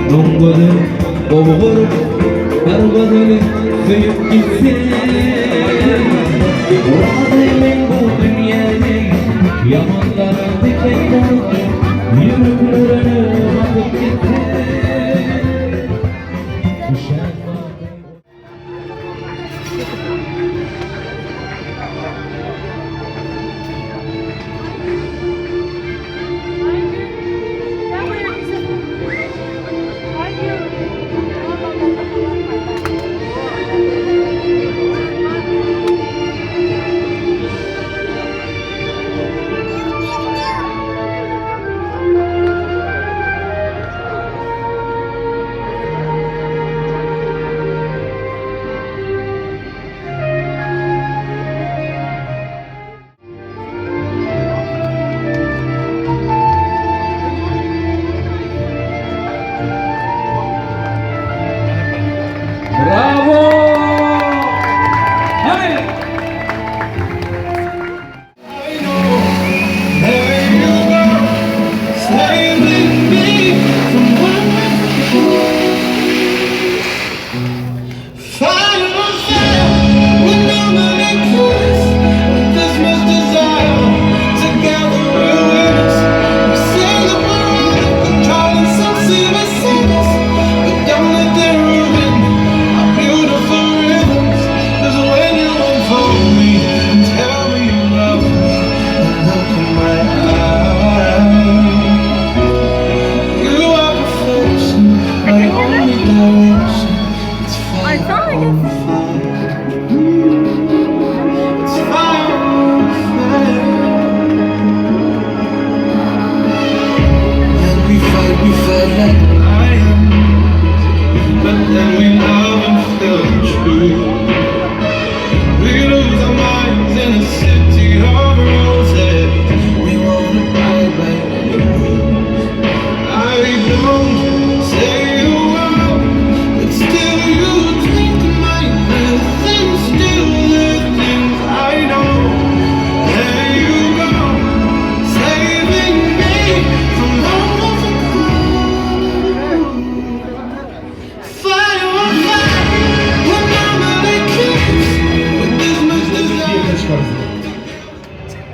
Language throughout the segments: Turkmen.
Doň gözel gowy görüp, bir gözeli söýüp gitsin. Razy men bu dünýäni ýamanlara tiken bolup, ýüreklerine batyp gitsin. Düşen Bravo! Hany!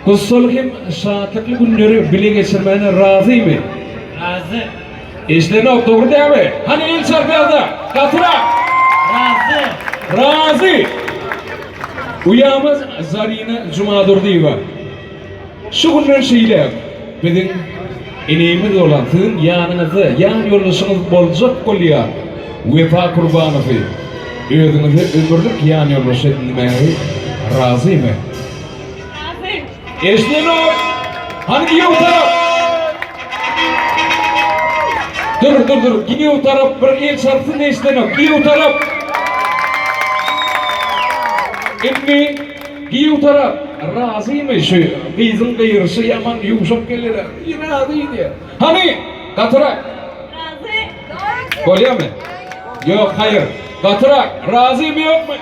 Gussaly hem şatlykly günleri bile geçirmäne razymy? Razy. Eşidenok, dogry dämi? Hany el çarpýarda, gatyrak! Razy. Razy! Uýamyz Zarina Jumadurdyýewa. Şu günden şeýläk biziň enemiz bolan siziň ýanyňyzda ýan ýoldaşyňyz boljak bolýan Wepa Kurbanowy özüňize ömürlik ýan ýoldaş edinmäge razymy? Razy. Eşidenok! Hany giýew tarap? Dur, dur, dur. Giýew tarap bir el çarpsyn eşidenok. Giýew tarap. Indi Giýew tarap razymy şu gyzyň gygyryşy ýaman ýumşak gelýär. Razy diýýär. Hany, gatyrak. Razy. Bolýarmy? Ýok, haýyr. Gatyrak, razymy ýokmy?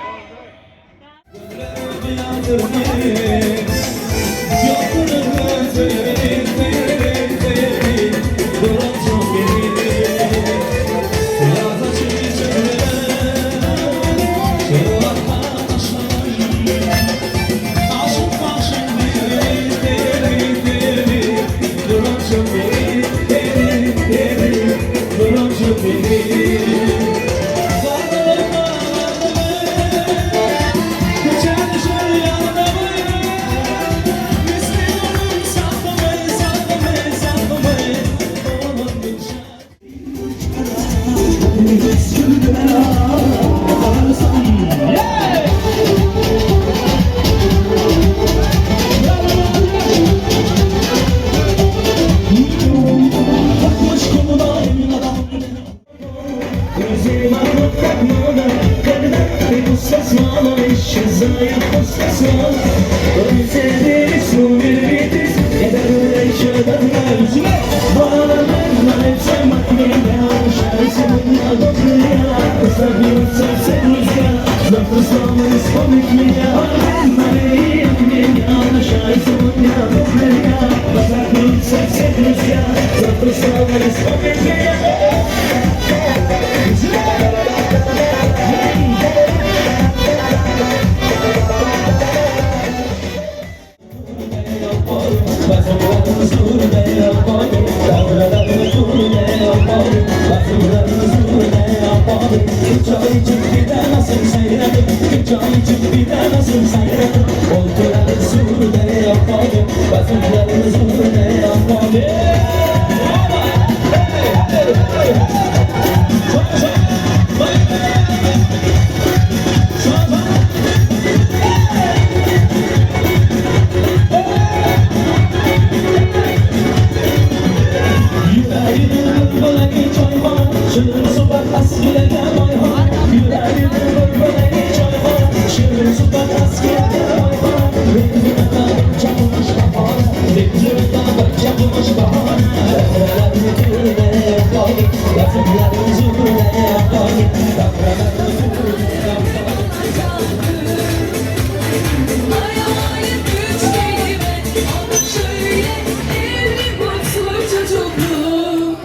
Hayalim üç kelime ama şöyle evli mutlu çocukluk.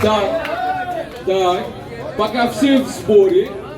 Так, так, пока все в сборе.